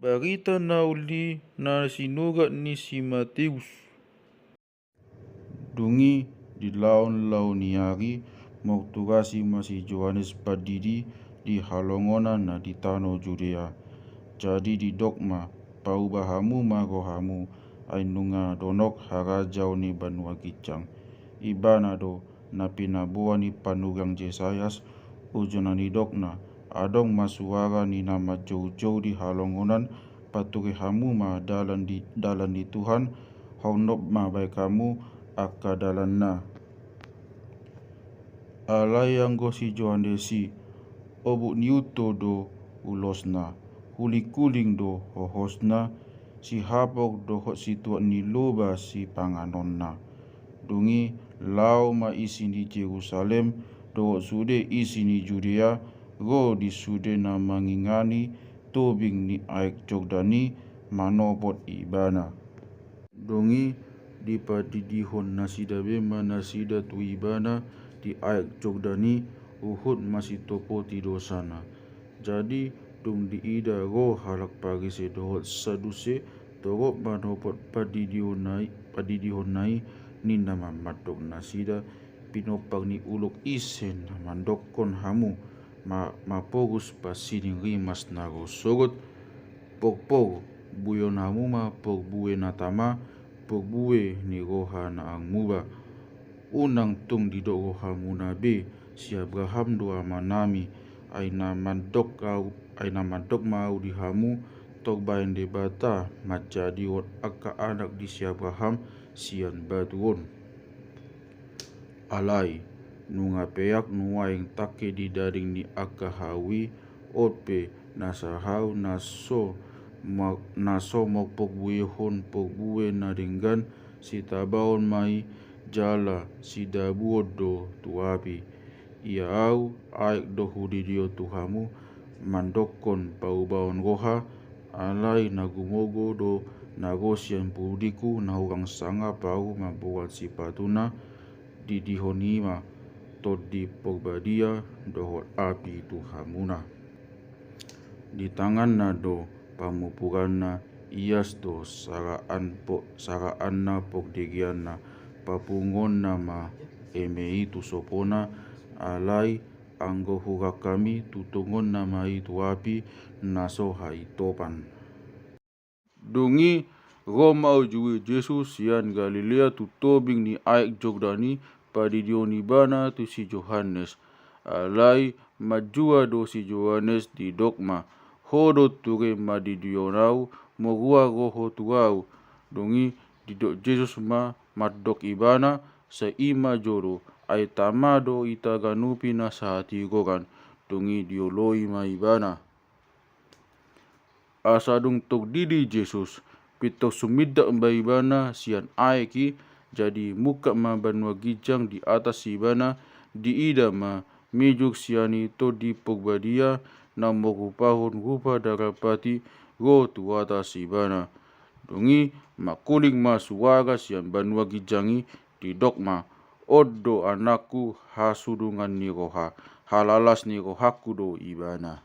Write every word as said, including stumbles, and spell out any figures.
Barita na uli na sinurat ni si Mateus. Dung i di laon-laon ni ari, mangturasi ma si Johannes Pandidi di halongonan na di tano Judea. Jadi didok ma, pauba hamu ma rohamu, ai nunga donok harajaon ni banua ginjang. Ibana do na pinaboa ni panurirang Jesayas, uju na nidokna, adong ma suara ni na manjoujou di halongonan, pature hamu ma dalan di, dalan ni Tuhan, honop ma baen hamu angka dalanna. Alai anggo si Johannes i, obuk ni unto do ulosna, huling-huling do hohosna, sihapok dohot situak ni loba sipanganonna. Dung i laho ma isi ni Jerusalem, dohot sude isi ni Judea, ro di sude na mangingani tobing ni aek Jordan i manopot ibana. Dung i dipandidihon nasida be ma nasida tu ibana di aek Jordan i, huhut masitopoti dosana. Jadi dung diida ro halak Parise dohot Saduse, torop manopot pandidihonna i, pandidihonna i, ninna ma mandok nasida, pinompar ni ulok ise na mandokkon hamu ma, maporus pasining rimas na ro sogot? Porpor, bueon hamu ma porbue na tama, porbue ni roha na armuba. Unang tung didok rohamuna be, si Abraham do amanami, ai na mandok au, ai na mandok ma au di hamu, torbaen Debata manjadihon angka anak di si Abraham sian batu on. Alai nunga peak nuaeng tangke di daging ni angka hau i, on pe nasa hau na so ma-, na so mangporbuehon porbue na denggan, sitabaon ma i jala sidabuon do tu api. Ia au aek do hudidion tu hamu, mandokkon paubaon roha, alai na gumogo do na ro sian pudingku, na hurang sangap au mamboan sipatuna, didihon i ma Tondi Porbadia dohot api tu hamuna. Di tanganna do pamupuranna, ias do saraan po-, saraanna pordegeanna, papunguonna ma eme i tu sopona, alai anggo hurang hami, tutungonna ma i tu api na so haitopan. Dung i ro ma uju i Jesus sian Galilea tu tobing ni aek Jordan i, pandidihon ibana tu si Johannes. Alai manjua do si Johannes, didok ma, ho do ture mandidihon au, morua ro ho tu au. Dung i didok Jesus ma mandok ibana, sai i ma jolo, ai tama do hita ganupi na sahatigoran. Dung i dioloi ma ibana. Asa dung tordidi Jesus, pintor sumindak ma ibana sian aek i, jadi mungkap ma banua ginjang di atas ibana, diida ma mijur sian i Tondi Porbadia na marupahon rupa darapati ro tu atas ibana. Dung i mangkuling ma suara sian banua ginjang i, didok ma, on do anakku hasudungan ni roha, halalas ni rohangku do ibana.